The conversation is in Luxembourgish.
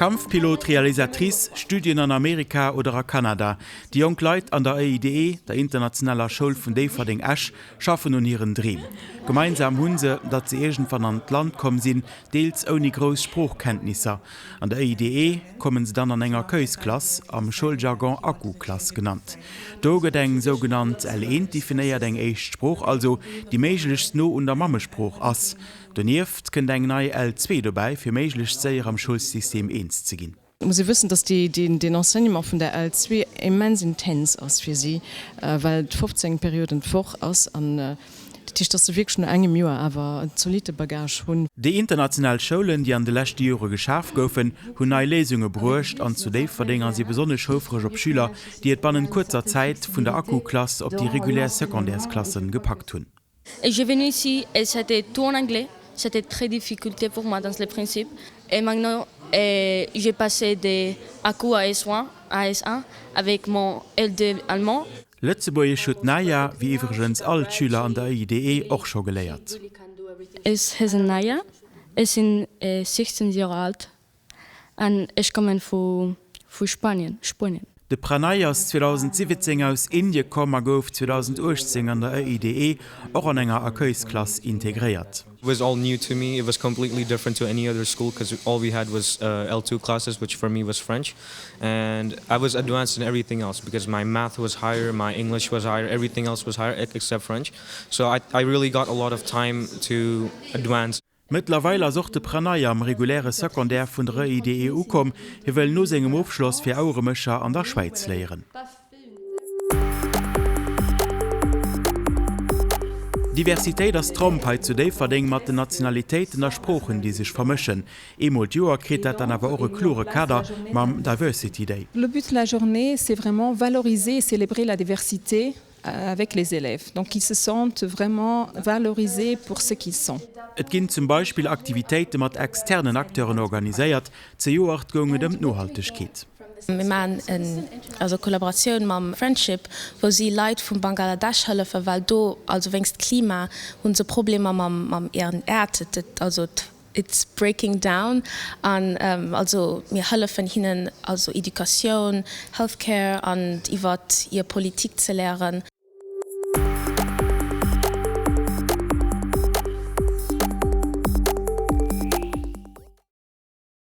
Kampfpilot, Realisatrice, Studien an Amerika oder a Kanada, déi jonk Leit an der EIDE, der internationaler Schoul vun Déifferdeng-Esch, schaffen un hiren Dreem. Gemeinsam hu se, datt se iergendwann an d'Land komm sinn, deels ouni grouss Sproochkenntnisser. An der EIDE kommen se dann an eng Accueilsklass, am Schouljargon Akku-Klass genannt. Do gëtt eng sougenannt L1 definéiert, eng éischt Sprooch also, déi méiglechst no un der Mammesprooch ass. Donieft kënnt eng nei L2 dobäi, fir méiglechst séier am Schoulsystem eens ze ginn. Et muss ee wëssen, dass deen Enseignement vun der L2 immens intens ass fir si, well et 15 Perioden d'Woch ass an dat heescht, dass se wierklech no engem Joer awer en zolitte Bagage hunn. Déi international Schoulen, déi an de leschte Jore geschaf goufen, hunn nei Léisunge bruecht an zu Déifferdeng a si besonnesch houfreg op Schüler, déi et bannent kuerzer Zäit vun der Akku-Klass op déi regulär Secondaires-Klassen gepackt hunn. Et je venu ici et c'était tout en anglais, c'était très difficulté pour moi dans le principe et maintenant j'ai passé de A2 à S1 à S1 avec mon L2 allemand. Lëtzebuergesch huet d'Naya, wéi iwwregens all d'Schüler an der EIDE, och scho geléiert. Ech heessen Naya, ech sinn 16 Joer alt An ech kommen vu vu Spanien, Spuenien. De Pranay ass 2017 aus Indie komm a gouf 2018 an der EIDE och an enger Accueilsklass integréiert. It was all new to me, it was completely different to any other school cause all we had was L2 classes which for me was French and I was advanced in everything else because my math was higher, my English was higher, everything else was higher except French so I I really got a lot of time to advance. Mëttlerweil ass och de Pranay am reguläre Secondaire vun der EIDE ukomm. Hie wëll no sengem Ofschloss fir Aueremécher an der Schwäiz léieren. Diversitéit ass Tromp hei zu Déifferdeng mat den Nationalitéiten a Sproochen, déi sech vermëschen. Eemol d'Joer kritt dat dann awer och e klore Kader mam Diversity Day. Le but de la journée, c'est vraiment valoriser et célébrer la diversité avec les élèves, donc qu'ils se sentent vraiment valorisés pour ce qu'ils sont. Et ginn zum Beispill Aktivitéite mat externen Acteuren organiséiert. Zejoert goung et ëm d'Nohaltegkeet. Mir maachen en also Kollaboratioun mam Friendship, wou si Leit vum Bangaladesch hëllefen, well do, also wéinst Klima, hu se Problemer mam mam ieren Äerd, et also it's breaking down an also mir hëllefen hinnen also Educatioun, Healthcare an iwwert hir Politik ze léieren.